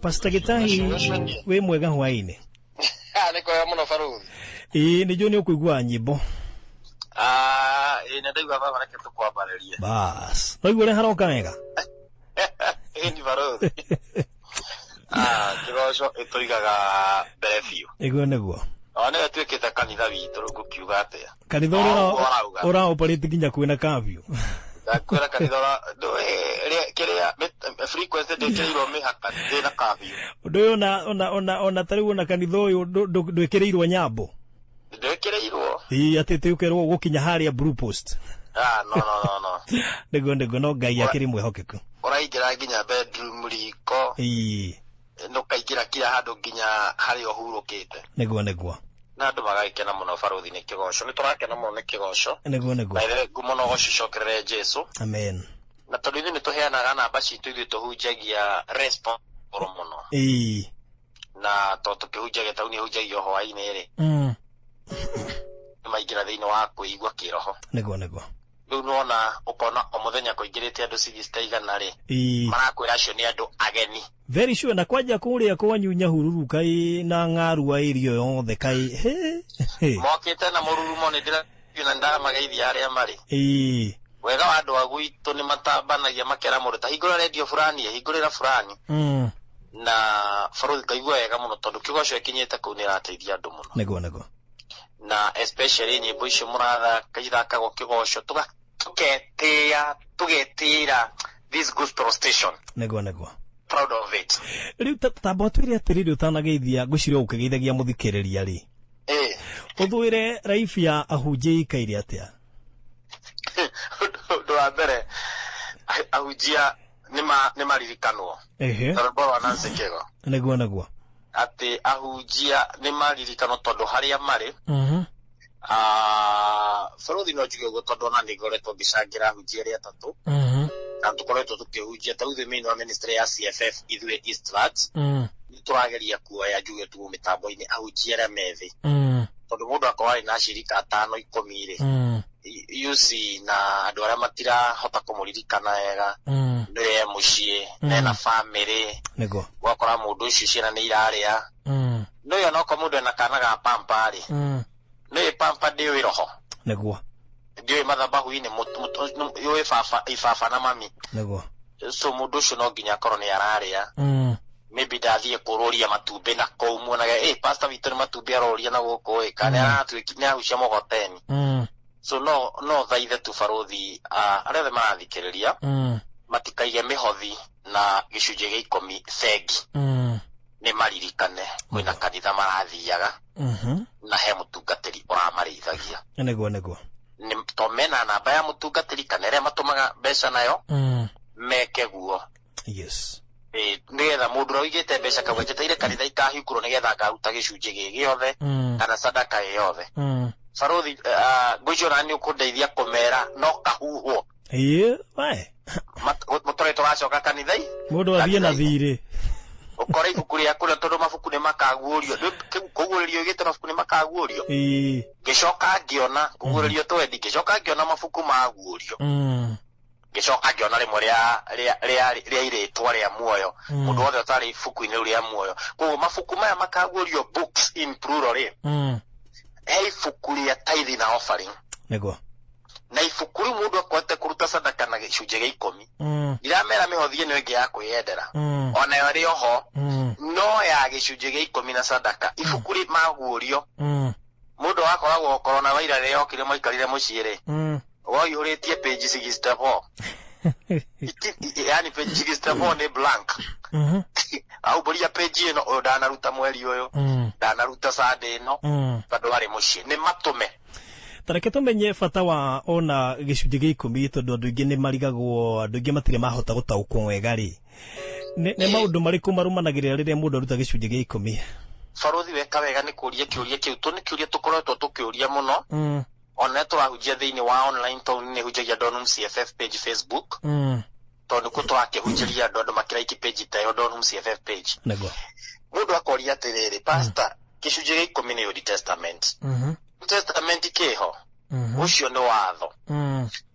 Pastor Gĩtahi, wĩ mwega hwaĩ-inĩ? Nĩ kwega mũno, baruthi. Ĩĩ, nĩ njũĩ nĩ ũkũigua nyĩmbo. Ah, ĩĩ, nĩ ndaigua baba, reke tũkwambarĩrie. Bas, no igua ũrĩa haroka wega. Ĩĩ, ni baruthi. Ah, kĩgoco ĩtũigaga mbere biũ. Ĩguo nĩguo. O nĩwe tuĩkĩte kanitha witũ, rĩu ngũkiuga atĩa? Kanitha ũrĩa O ũguo ũrauga. Ũra operate nginya kwĩna curfew. Ndakwĩra kanitha ũra ndũĩ kĩrĩa frequency ndĩkĩrĩirwo mĩhaka, ndĩna curfew. Ũndũ ũyũ ona ta rĩu ona kanitha ũyũ ndwĩkĩrĩirwo nyambo. Ndwĩkĩrĩirwo. Ĩĩ, atĩ tũkerwo gũkinya harĩa Blue Post. Ah, no, no, no, no. Nĩguo, no Ngai akĩrĩ mwĩhokeku. Ũraingĩra nginya bedroom, riko. Nũkaingĩra kila handũ nginya harĩa ũhurũkĩte. Nĩguo. Na andũ magagĩkena mũno, baruthi, nĩ kĩgoco. Nĩ tũrakena mũno nĩ kĩgoco. Nĩguo. Na ithe ngumo no gũcicokerere Jesu. Amen. Na tondũ ithuĩ nĩ tũheanaga namba citũ, ithuĩ tũhunjagia response mũno. Na tondũ tũkĩhunjagia tau nĩ hunjagia hwaĩ-inĩ rĩ, maingĩra thĩinĩ wa kwĩigua kĩroho. Nĩguo. Rĩu nĩwona ũkona o mũthenya kũingĩrĩte andũ 60 rĩ, marakwĩra acio nĩ andũ ageni. Very sure, na kwanja kũrĩa kwanyu Nyahururu kai na ng'arua ĩrio yothe kai he he. Mokĩte na mũrurumo, nĩ ndĩra na ndamageithia arĩa marĩ. Wega wa andũ a gwitũ nĩ matambanagia, makera mũndũ ta hingũra redio fulani, hingũrĩra fulani. Na baruthi, ngaigua wega mũno tondũ kĩgoco ĩkinyĩte kũu nĩ ĩrateithia andũ mũno. Nĩguo. Na especially nyĩmbo icio mũrathaka ithakagwo kĩgoco, tũgetĩĩa tũgetĩĩra this gospel station. Nĩguo. Proud of it. Rĩu tamba ũtwĩre atĩrĩrĩ, ũtanageithia, ngwĩciria ũkĩgeithagia mũthikĩrĩria rĩ, ũthwĩre life ya ahunjia ĩikaire atĩa? Ũndũ wa mbere, ahunjia nĩ maririkanwo. Ta rwĩmbo rwa Nancy Kĩgo. Nĩguo. Atĩ ahunjia nĩ maririkanwo tondũ harĩa marĩ, ah, baruthi, no njuge ũguo tondũ ona nĩ ngoretwo ngĩcangĩra ahunjia arĩa atatũ na tũkoretwo tũkĩhunjia ta ithuĩ thĩinĩ wa ministry ya CFF, ithuĩ Eastlands, nĩ tũrageria kuoya, njuge tu, mĩtambo-inĩ ahunjia arĩa methĩ, tondũ mũndũ akorwo arĩ na acirika atano 10 rĩ, you see, na andũ arĩa matirahota kũmũririkana wega, nĩwe e mũciĩ mena family, ũgakora mũndũ ũcio ciana nĩ irarĩa. Nĩũĩ onokorwo mũndũ ena kana ga pampa rĩ, nĩũĩ pampa ndĩũĩ roho, ndĩũĩ mathabahu-inĩ, yũĩ baba ibaba na mami. So mũndũ ũcio no nginya akorwo nĩ ararĩa. Maybe ndathiĩ kũrũria matumbĩ na kũu muonage, ĩ pastor witũ nĩ matumbĩ aroria na gũkũ ĩ, kana nĩ aratuĩki nĩ ahucia mũgoteni. So no thaithe tu, baruthi, arĩa othe marathikĩrĩria matikaige mĩhothi na gĩcunjĩ gĩa 10 bengi. Nĩ maririkane kwĩna kanitha marathiaga na he mũtungatĩri ũramarĩithagia. Nĩguo. Nĩ to mena namba ya mũtungatĩri kana ĩrĩa matũmaga mbeca nayo, meke guo. Ĩ, nĩgetha mũndũ ũrĩa ũigĩte mbeca kauga njeteire kanitha ikahingũrwo nĩgetha ngaruta gĩcunjĩ gĩ gĩothe kana sadaka ĩ yothe. Baruthi, ngwĩciria ona nĩ ũkũndeithia kũmera no kahuhwo. Ĩĩ we. Mũtũrĩ tũracoka kanitha-i Mũndũ athiĩ na kanitha-inĩ. Thirĩ. Ũkore ibuku rĩa kũrĩa, tondũ mabuku nĩ makaguũrio. Kũguũrĩrio ĩgĩte mabuku nĩ makaguũrio. Ngĩcoka ngĩona kũguũrĩrio twendi, ngĩcoka ngĩona mabuku maguũrio. Ngĩcoka ngĩona rĩmwe rĩa irĩtwa rĩa muoyo, mũndũ wothe ũtarĩ ibuku-inĩ rĩu rĩa muoyo. Koguo mabuku maya makaguũrio, books in plural rĩ, he ibuku rĩa tithe na offering. Na ibuku rĩu mũndũ akwete kũruta sadaka na gĩcunjĩ gĩa 10. Ndiramera mĩhothi ĩno ĩngĩ ya kwĩyendera, onayo ĩrĩ oho, no ya gĩcunjĩ gĩa 10 na sadaka, ibuku rĩ maguũrio, mũndũ wakoragwo corona virus rĩrĩa yokire maikarire mũciĩ rĩ, woihũrĩtie page 64. Yani page 64 nĩ blank. Aumbũria page ĩno, ũyũ ndanaruta mweri ũyũ, ndanaruta Sunday ĩno, tondũ arĩ mũciĩ. Nĩ matũme. Tareke tũmenye bata wa ona gĩcunjĩ gĩa 10, tondũ andũ aingĩ nĩ marigagwo, andũ aingĩ matirĩ mahota gũtaũkwo wega rĩ, nĩ maũndũ marĩkũ marũmanagĩrĩra rĩrĩa mũndũ aruta gĩcunjĩ gĩa 10? Baruthi, weka wega nĩ kũria kĩũria kĩu, tũ nĩ kĩũria tũkoretwo tũkĩũria mũno. Ona tũrahunjia thĩinĩ wa online, tondũ nĩ hunjagia Donum CFF page Facebook, tondũ nĩkuo tũrakĩhunjĩria andũ, andũ makĩraiki page ta ĩyo, Donum CFF page. Mũndũ akoria atĩrĩrĩ, pastor, gĩcunjĩ gĩa 10 nĩ Old Testament. Testament kĩho, ũcio nĩ watho.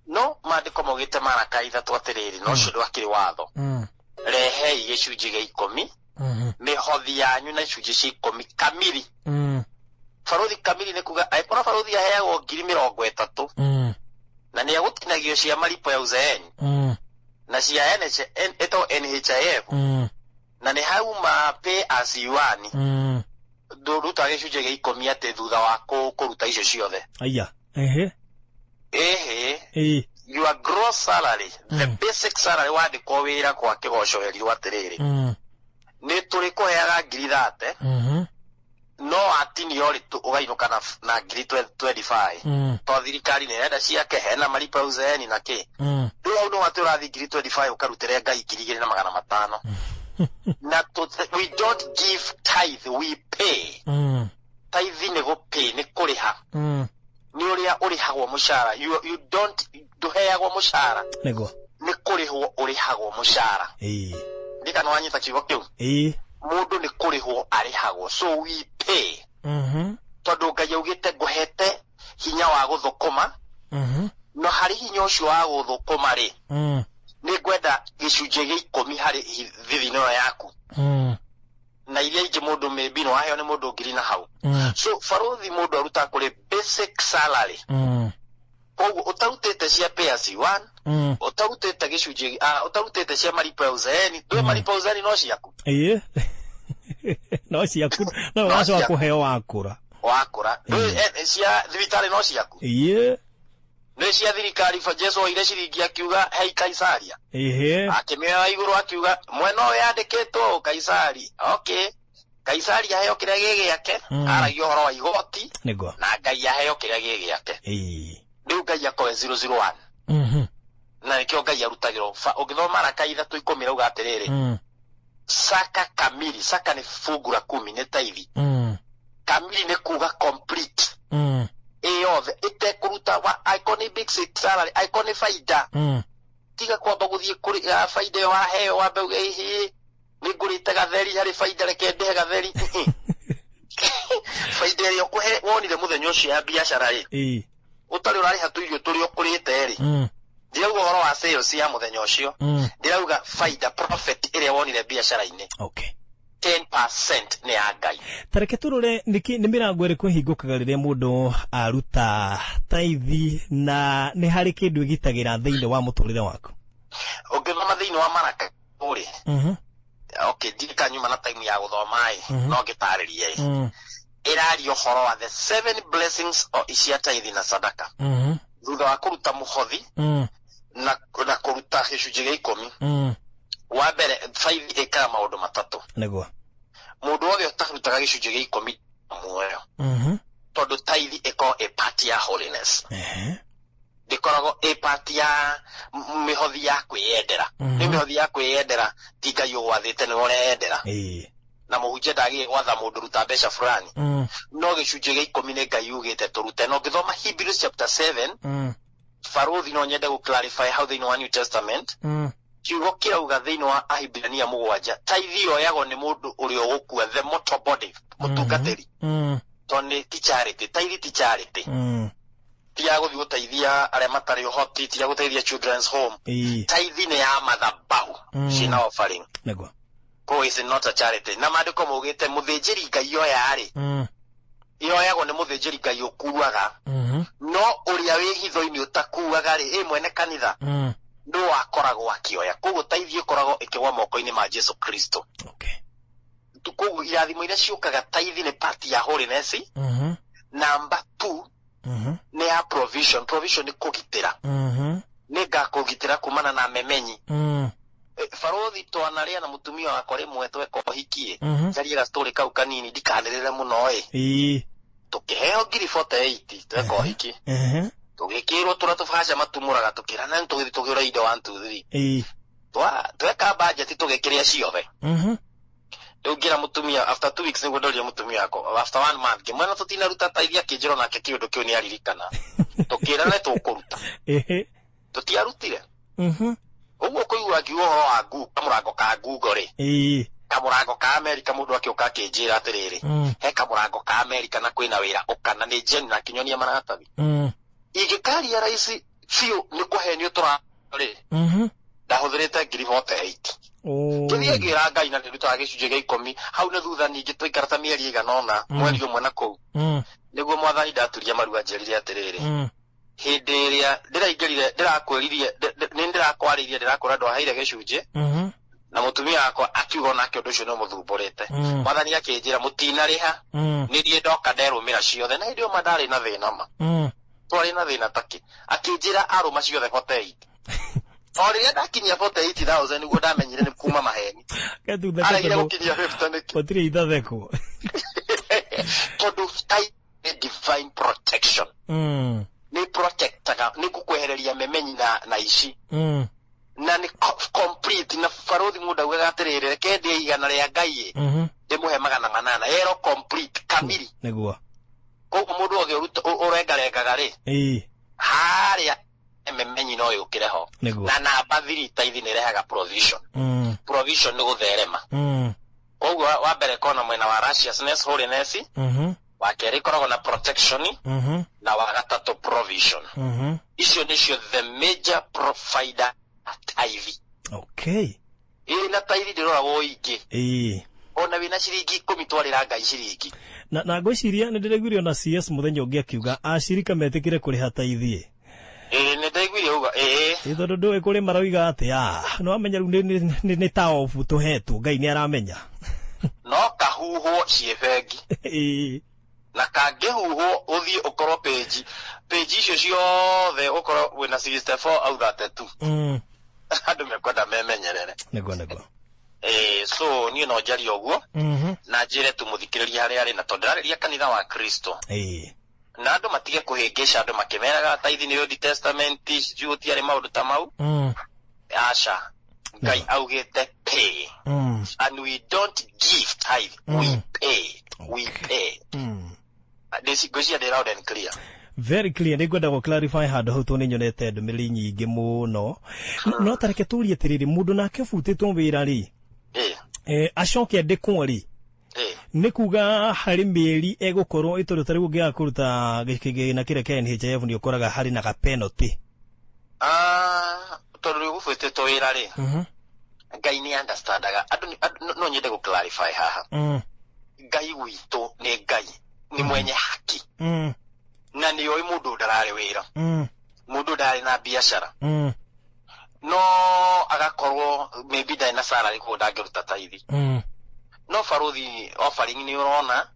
No maandĩko maugĩte maraka 3 atĩrĩrĩ, no ũcio ndwakĩrĩ watho, rehei gĩcunjĩ gĩa 10. Mĩhothi yanyu na icunjĩ cia 10 kamiri. Baruthi kamiri nĩ kuga angĩkorwo baruthi aheagwo 30,000 na nĩ agũtinagio cia malipo ya uzeeni na cia NHIF na nĩ hauma pay as you earn, ndũruta gĩcunjĩ gĩa 10 atĩ thutha wa kũruta icio ciothe. Aya. Ehe. Ehe. Your gross salary, the basic salary wandĩkwo wĩra kwa kĩgoco herirwo atĩrĩrĩ, nĩ tũrĩ kũheaga 30,000, no atinio rĩ ũgainũka na 25,000. To thirikari nĩ ĩrenda ciake, hena malipo ya uzeeni na kĩ. Rĩu hau no atĩ ũrathiĩ 25,000 ũkarutĩre Ngai 2,500. Na we don't give tithe, we pay. Tithe nĩ gũpay, nĩ kũrĩha. Nĩ ũrĩa ũrĩhagwo mũcara. You don't, ndũheagwo mũcara. Nĩguo. Nĩ kũrĩhwo ũrĩhagwo mũcara. Ndikana wanyita kiugo kĩu? Mũndũ nĩ kũrĩhwo arĩhagwo, so we pay. Tondũ Ngai augĩte ngũhete hinya wa gũthũkũma, no harĩ hinya ũcio wa gũthũkũma rĩ, nĩ ngwenda gĩcunjĩ gĩa 10 harĩ thithino ĩyo yaku. Na iria ingĩ mũndũ maybe no aheo nĩ mũndũ 1,000 na hau. So baruthi mũndũ arutaga kũrĩ basic salary. Koguo ũtarutĩte cia pay as you earn, ũtarutĩte gĩcunjĩ, ũtarutĩte cia malipo ya uzeeni, ndũĩ malipo ya uzeeni no ciaku. Ĩĩ. No ciaku, no wacoka kũheo wakũra. Wakũra. Ndũĩ cia thibitarĩ no ciaku. Ĩĩ. Nĩ cia thirikari, Jesu oire ciringi akiuga hei Kaisaria. Ĩhĩ. Akĩmĩoya igũrũ akiuga mwena ũyũ yandĩkĩtwo Kaisari. Okay. Kaisari aheo kĩrĩa gĩ gĩake, aragia ũhoro wa igoti. Nĩguo. Na Ngai aheo kĩrĩa gĩ gĩake. Ĩĩ. Rĩu Ngai akoe 001. Na nĩkĩo Ngai arutagĩrwo. Ũngĩthoma Maraka 3:10 rauga atĩrĩrĩ, saka kamiri, saka nĩ fungu la 10 nĩ taithi. Kamiri nĩ kuga complete. Ĩyothe ĩtekũruta wa angĩkorwo nĩ basic salary, angĩkorwo nĩ baida, tiga kwamba gũthiĩ kũrĩ baida ĩyo waheo wambe uge ĩhĩ nĩ ngũrĩte gatheri harĩ baida, reke ndĩhe gatheri. Baida ĩrĩa ũkũhe wonire mũthenya ũcio ya biacara rĩ, ũtarĩ ũrarĩha tũirio tũrĩa ũkũrĩte rĩ, ndirauga ũhoro wa sales ya mũthenya ũcio, ndirauga baida profit ĩrĩa wonire biacara-inĩ. Okay. 10% nĩ ya Ngai. Tareke tũrore nĩkĩ nĩ mĩrango ĩrĩkũ ĩhingũkaga rĩrĩa mũndũ aruta taithi, na nĩ harĩ kĩndũ ĩgitagĩra thĩinĩ wa mũtũrĩre waku. Ũngĩthoma thĩinĩ wa Maraka rĩ, okay, ndirika nyuma na time ya gũthoma ĩ, no ngĩtarĩrie ĩ. Ĩraria ũhoro wa the 7 blessings o cia taithi na sadaka. Thutha wa kũruta mũhothi na kũruta gĩcunjĩ gĩa 10, wa mbere taithi ĩkaga maũndũ matatũ. Nĩguo. Mũndũ wothe ũtarutaga gĩcunjĩ gĩa 10 muoyo, tondũ taithi ĩkoragwo ĩ part ya holiness. Ndĩkoragwo ĩ part ya mĩhothi ya kwĩyendera. Nĩ mĩhothi ya kwĩyendera ti Ngai ũgwathĩte, nĩwe ũreyendera. Na mũhunjia ndagĩrĩire gwatha mũndũ ruta mbeca fulani. No gĩcunjĩ gĩa 10 nĩ Ngai ugĩte tũrute. Na ũngĩthoma Hebrews chapter 7, baruthi no nyende gũ clarify hau thĩinĩ wa New Testament, kiugo kĩrauga thĩinĩ wa Ahibirania 7, taithi yoyagwo nĩ mũndũ ũrĩa ũgũkua, the mortal body, mũtungatĩri. Tondũ nĩ ti charity, taithi ti charity. Ti ya gũthiĩ gũteithia arĩa matarĩ ũhoti, ti ya gũteithia children's home. Taithi nĩ ya mathabahu, ciĩna offering. Nĩguo. Koguo is not a charity. Na maandĩko maugĩte mũthĩnjĩri Ngai yoya rĩ, yoyagwo nĩ mũthĩnjĩri Ngai ũkuaga, no ũrĩa wĩ hitho-inĩ ũtakuaga rĩ, ĩ mwene kanitha, no akoragwo akĩoya. Koguo taithi ĩkoragwo ĩkĩgwa moko-inĩ ma Jesu Kristo. Okay. Koguo irathimo iria ciũkaga taithi nĩ part ya holiness. Number 2 nĩ ya provision. Provision nĩ kũgitĩra. Nĩ ngakũgitĩra kumana na memenyi. Baruthi twanarĩa na mũtumia wakwa rĩmwe tweka ũhiki ĩ, njarie gastori kau kanini ndikanĩrĩre mũno ĩ. Tũkĩheo 48,000 tweka ũhiki. Tũgĩkĩrwo tũrĩa tũbaca matumũraga, tũkĩrana nĩ tũgĩthiĩ tũgĩũra indo 1 2 3. Tweka budget tũgĩkĩrĩa ciothe. Rĩu ngĩra mũtumia after 2 weeks nĩguo ndorire mũtumia wakwa, after 1 month ngĩmwĩra tũtinaruta taithi, akĩnjĩra nake kĩũndũ kĩu nĩ aririkana. Tũkĩrana tũkũruta. Tũtiarutire. Ũguo kũigua ngiuga ũhoro wa kamũrango ka Google rĩ, kamũrango ka America, mũndũ akĩũka akĩnjĩra atĩrĩrĩ, he kamũrango ka America na kwĩna wĩra ũka, na nĩ genuine, na akĩnyonia maratathi. Ingĩkaria raici biũ nĩ kũhenio tũrarĩ, ndahũthĩrĩte 48,000. Ngĩthiĩ ngĩra Ngai na ndĩrutaga gĩcunjĩ gĩa 10. Hau nĩ thutha ningĩ twaikara ta mĩeri ĩigana ũna, mweri ũmwe na kũu, nĩguo Mwathani ndaturia maru anjĩrire atĩrĩrĩ, hĩndĩ ĩrĩa ndĩraingĩrire ndĩrakwĩririe, nĩ ndĩrakwarĩirie, ndĩrakwĩra ndwaheire gĩcunjĩ, na mũtumia wakwa akiuga onake ũndũ ũcio nĩ ũmũthumbũrĩte. Mwathani akĩnjĩra mũtinarĩha, nĩ niĩ ndoka nderũmĩra ciothe, na hĩndĩ ĩyo ma ndarĩ na thĩna ma. Twarĩ na thĩna takĩ. Akĩnjĩra arũma ciothe 48. O rĩrĩa ndakinyia 48,000 nĩguo ndamenyire nĩ kuma maheni. Gatutheke. Aregire Tondũ gũkinyia 50 nĩkĩ? Gũtirĩ ithathekwo. Tondũ tithe nĩ divine protection. Nĩ protectaga, nĩ gũkwehereria memenyi na ici. Na nĩ complete na barothi mũndũ augaga atĩrĩrĩ, reke ndĩe 100 rĩa Ngai ĩ, ndĩmũhe 800 ero complete kamiri. Nĩguo. Koguo mũndũ wothe ũrengarengaga rĩ, harĩa memenyi no yũkĩre ho. Nĩguo. Na namba 3 tithe nĩ ĩrehaga provision. Provision nĩ gũtherema. Koguo wa mbere kona mwena wa righteousness, holiness, wa kerĩ ĩkoragwo na protection, na wa gatatũ provision. Icio nĩcio the major provider tithe. Ĩĩ, na tithe ndĩroragwo ingĩ. Ona wĩna ciringi 10 twarĩra Ngai ciringi. Na ngwĩciria nĩ ndĩraiguire ona CS mũthenya ũngĩ akiuga acirika metĩkĩre kũrĩha tithe. Ĩĩ, nĩ ndaiguire ũguo, ĩĩ. Ĩ, tondũ ndũĩ kũrĩ maroiga atĩ, nĩ wamenya rĩu nĩ ta obu tũhetwo, Ngai nĩ aramenya. No kahuhwo ciĩ bengi. Na kangĩhuhwo ũthiĩ ũkorwo page icio ciothe ũkorwo wĩna 64 au 32. Andũ mekwenda memenyerere. Nĩguo, nĩguo. So niĩ no njarie ũguo, na njĩre tu mũthikĩrĩria harĩa arĩ, na tondũ ndĩrarĩria kanitha wa Kristo. Na andũ matige kũhĩngĩca andũ makĩmeraga tithe nĩ Old Testament, sijui gũtiarĩ maũndũ ta mau. Aca, Ngai augĩte pay. And we don't give tithe, we pay. We pay. Ngwĩciria ndĩ loud and clear. Very clear. Nĩ ngwenda gũ clarify handũ hau tondũ nĩ nyonete ndũmĩrĩri nyingĩ mũno. No ta reke tũrie atĩrĩrĩ, mũndũ nake ũbutĩtwo wĩra rĩ, acoke andĩkwo rĩ, nĩ kuga harĩ mĩeri egũkorwo ĩtondũ ta rĩu ũngĩaga kũruta kĩgĩna kĩrĩa kĩa NHIF nĩ ũkoraga harĩ na ga penalty. Tondũ rĩu ũbutĩtwo wĩra rĩ, Ngai nĩ understandaga. Andũ no nyende gũ clarify haha. Ngai witũ nĩ Ngai, nĩ mwenye haki. Na nĩ oĩ mũndũ ndararĩ wĩra. Mũndũ ndarĩ na biacara. No agakorwo maybe ndarĩ na salary koguo ndangĩruta tithe. No barothi offering nĩ ũrona,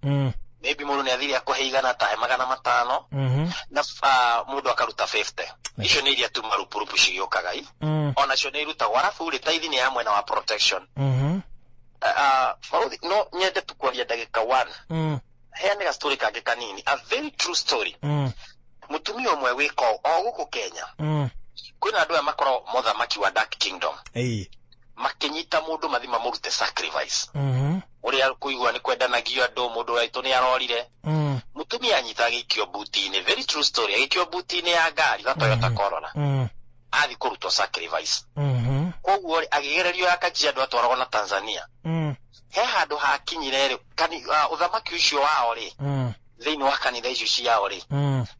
maybe mũndũ nĩ athire akũhe 100 tahe 500, na mũndũ akaruta 50. Icio nĩ iria tu marupurupu cigĩũkaga i. Onacio nĩ irutagwo. Arabu rĩ, tithe nĩ ya mwena wa protection. Barothi, no nyende tu kwaria ndagĩka 1. Heane ga story kangĩ kanini, a very true story. Mũtumia ũmwe wĩka o gũkũ Kenya. Kwĩna andũ aya makoragwo mothamaki wa Dark Kingdom. Makĩnyita mũndũ mathi mamũrute sacrifice. Ũrĩa kũigua nĩ kwendanagio andũ, mũndũ waitũ nĩ arorire. Mũtumia anyita agĩikio buti-inĩ, very true story, agĩikio buti-inĩ ya ngari, ga Toyota Corolla. Athi kũrutwo sacrifice. Koguo rĩ, agĩgererio ya Kajiado atwaragwo na Tanzania. He handũ hakinyire rĩ, ũthamaki ũcio wao rĩ, thĩinĩ wa kanitha icio ciao rĩ,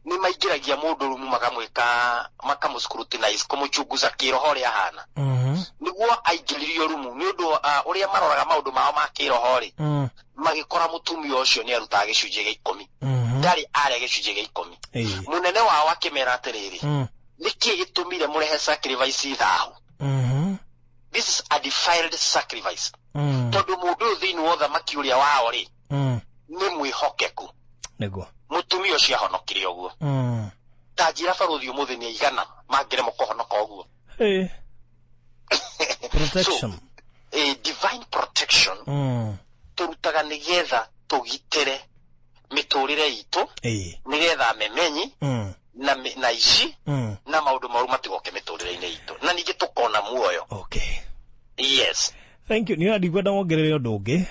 nĩ maingĩragia mũndũ rumu makamwĩka, makamũ-scrutinize, kũmũchunguza kĩroho ũrĩa ahana. Nĩguo aingĩririo rumu, nĩ ũndũ, ũrĩa maroraga maũndũ mao ma kĩroho rĩ, magĩkora mũtumia ũcio nĩ arutaga gĩcunjĩ gĩa 10. Ndarĩ arĩa gĩcunjĩ gĩa 10. Mũnene wao akĩmera atĩrĩrĩ, nĩkĩ gĩtũmire mũrehe sacrifice thahu? This is a defiled sacrifice. Tondũ mũndũ ũyũ thĩinĩ wa ũthamaki ũrĩa wao rĩ, nĩ mwĩhokeku. Nĩguo. Mũtumia ũcio ahonokire ũguo. Ta njĩra barothi ũmũthĩ nĩ aigana mangĩremwo kũhonoka ũguo. Protection. So, a divine protection. Tũrutaga nĩgetha tũgitĩre mĩtũrĩre itũ, nĩgetha memenyi, na ici, na maũndũ moru matigoke mĩtũrĩre-inĩ itũ, na ningĩ tũkona muoyo. Yes. Thank you. Nĩ ndikwenda wongerere ũndũ ũngĩ.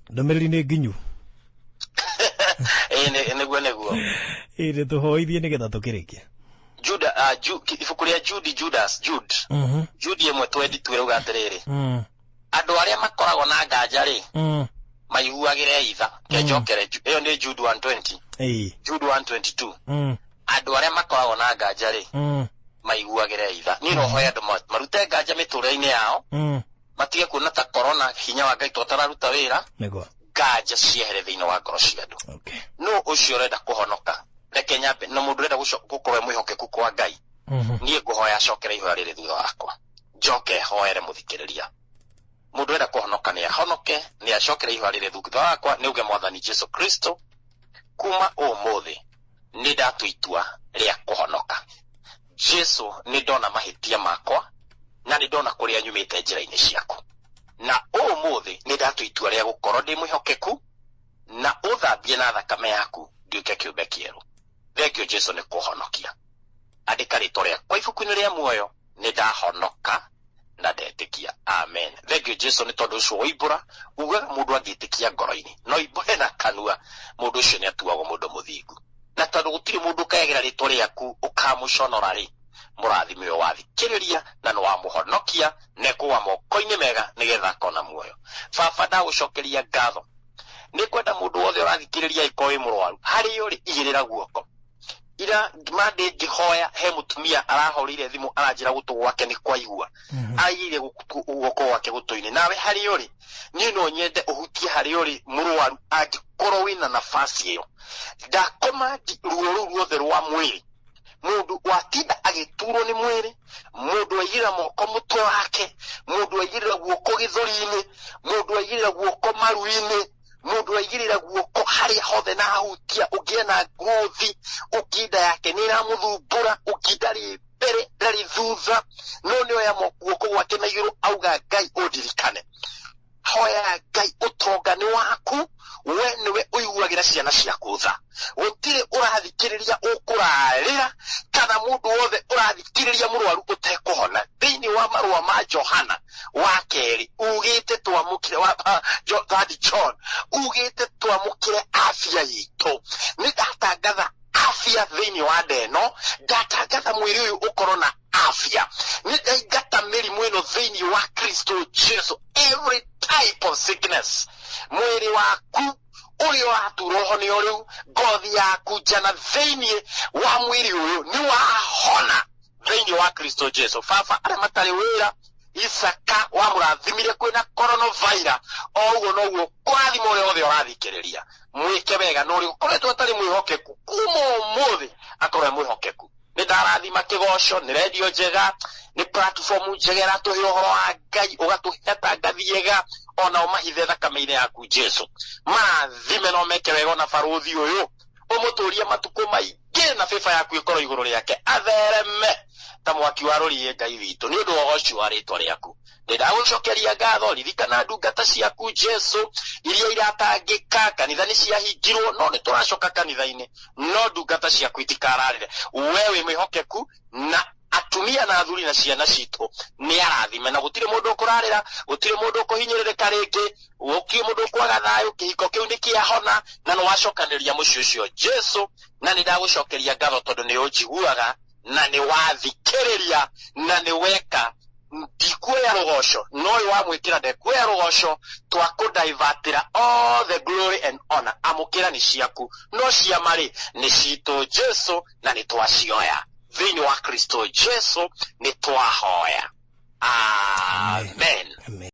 Ndũmĩrĩri nĩ nginyu. Nĩguo, nĩguo. Nĩ tũhoithie nĩgetha tũkĩrĩkie. Juda, ibuku rĩa Jude, Judas, Jude. Jude ĩmwe twendi twĩrauga atĩrĩrĩ. Andũ arĩa makoragwo na nganja rĩ, maiguagĩre itha. Kenjokere, ĩyo nĩ Jude 120. Jude 122. Andũ arĩa makoragwo na nganja rĩ, maiguagĩre itha. Niĩ no hoe andũ marute nganja mĩtũrĩre-inĩ yao, Matige kuona ta corona hinya wa Ngai totararuta wĩra. Nĩguo. Nganja ciehere thĩinĩ wa ngoro cia andũ. Okay. No ũcio ũrenda kũhonoka, reke nyambe na mũndũ ũrenda gũkorwo e mwĩhokeku kwa Ngai, niĩ ngũhoya acokere ihoya rĩrĩ thutha wakwa, njoke hoere mũthikĩrĩria. Mũndũ ũrenda kũhonoka nĩ ahonoke, nĩ acokere ihoya rĩrĩ thutha wakwa, nĩ uge Mwathani Jesu Kristo, kuma ũmũthĩ nĩ ndatua itua rĩa kũhonoka. Jesu, nĩ ndona mahĩtia makwa na nĩ ndona kũrĩa nyumĩte njĩra-inĩ ciaku, na ũmũthĩ nĩ ndatua itua rĩa gũkorwo ndĩ mwĩhokeku, na ũthambie na thakame yaku nduĩke kĩũmbe kĩerũ. Thengio Jesu nĩ kũhonokia. Andĩka rĩtwa rĩakwa ibuku-inĩ rĩa muoyo, nĩ ndahonoka na ndetĩkia. Amen. Thengio Jesu nĩ tondũ ũcio woimbũra, ugaga mũndũ angĩtĩkia ngoro-inĩ no imbũre na kanua, mũndũ ũcio nĩ atuagwo mũndũ mũthingu. Na tondũ gũtirĩ mũndũ ũkayagĩra rĩtwa rĩaku ũkamũconora rĩ, mũrathime ũyũ wathikĩrĩria na nĩ wamũhonokia na ekũgwa moko-inĩ mega nĩgetha akona muoyo. Baba, ndagũcokeria ngatho. Nĩ ngwenda mũndũ wothe ũrathikĩrĩria ĩkorwo wĩ mũrwaru, harĩa ũrĩ igĩrĩra guoko. Ira mande ngĩhoya he mũtumia arahũrĩire thimũ aranjĩra gũtũ gwake nĩ kwaigua, aigĩire guoko gwake gũtũ-inĩ. Nawe harĩa ũrĩ, niĩ no nyende ũhutie harĩa ũrĩ mũrwaru angĩkorwo wĩna nafasi ĩyo. Ndakomandi ruo rũu ruothe rwa mwĩrĩ, mũndũ watinda agĩturwo nĩ mwĩrĩ, mũndũ waigĩrĩra moko mũtwe wake, mũndũ waigĩrĩra guoko gĩthũri-inĩ, mũndũ waigĩrĩra guoko maru-inĩ, mũndũ waigĩrĩra guoko harĩa hothe na ahutia, ũngĩ ena ngothi, ũngĩ nda yake nĩ ĩramũthumbũra, ũngĩ ndarĩ mbere ndarĩ thutha, no nĩ oya guoko gwake na igũrũ auga Ngai ũndirikane. Hoya Ngai ũtonga nĩ waku, we nĩwe ũiguagĩra ciana ciaku tha. Gũtirĩ ũrathikĩrĩria ũkũrarĩra kana mũndũ wothe ũrathikĩrĩria mũrwaru ũtekũhona. Thĩinĩ wa marũa ma Johana wa kerĩ ugĩte twamũkĩre wa Third John ugĩte twamũkĩre afya itũ. Nĩ ndatangatha afya thĩinĩ wa nda ĩno, ndatangatha mwĩrĩ ũyũ ũkorwo na afya. Nĩ ndaingata mĩrimũ ĩno thĩinĩ wa Kristo Jesu, every type of sickness. Mwĩrĩ waku ũrĩa ũraturwo ho nĩ rĩu, ngothi yaku njana thĩinĩ wa mwĩrĩ ũyũ nĩ wahona thĩinĩ wa Kristo Jesu. Baba, arĩa matarĩ wĩra, Isaka wamũrathimire kwĩna coronavirus, o ũguo noguo kũrathima ũrĩa wothe ũrathikĩrĩria. Mwĩke wega na ũrĩa ũkoretwo atarĩ mwĩhokeku kuma ũmũthĩ akorwo e mwĩhokeku. Nĩ ndarathima kĩgoco, nĩ redio njega, nĩ platform njega ĩratũhe ũhoro wa Ngai, ũgatũhe atangathi ega, ona ũmahithe thakame-inĩ yaku Jesu. Marathime na ũmeke wega ona barũthi ũyũ, ũmũtũrie matukũ maingĩ na bĩba yaku ĩkorwo igũrũ rĩake, athereme ta mwaki wa rũriĩ Ngai witũ, nĩ ũndũ wa ũgoci wa rĩtwa rĩaku. Ndĩndagũcokeria ngatho, ririkana ndungata ciaku Jesu iria iratangĩka, kanitha nĩ ciahingirwo, no nĩ tũracoka kanitha-inĩ, no ndungata ciaku itikararĩre. We wĩ mwĩhokeku na atumia na athuri na ciana citũ nĩ arathime, na gũtirĩ mũndũ ũkũrarĩra, gũtirĩ mũndũ ũkũhinyĩrĩrĩka rĩngĩ, gũtirĩ mũndũ ũkwaga thayũ, kĩhiko kĩu nĩ kĩahona na nĩ wacokanĩrĩria mũciĩ ũcio Jesu. Na nĩ ndagũcokeria ngatho tondũ nĩ ũnjiguaga na nĩ wathikĩrĩria na nĩ weka. Ndikuoya rũgoco, no ũyũ wamwĩkĩra ndekuoya rũgoco, twakũdivertĩra all the glory and honor. Amũkĩra nĩ ciaku, no ciama rĩ nĩ citũ Jesu, na nĩ twacioya thĩinĩ wa Kristo Jesu, nĩ twahoya. Amen. Amen.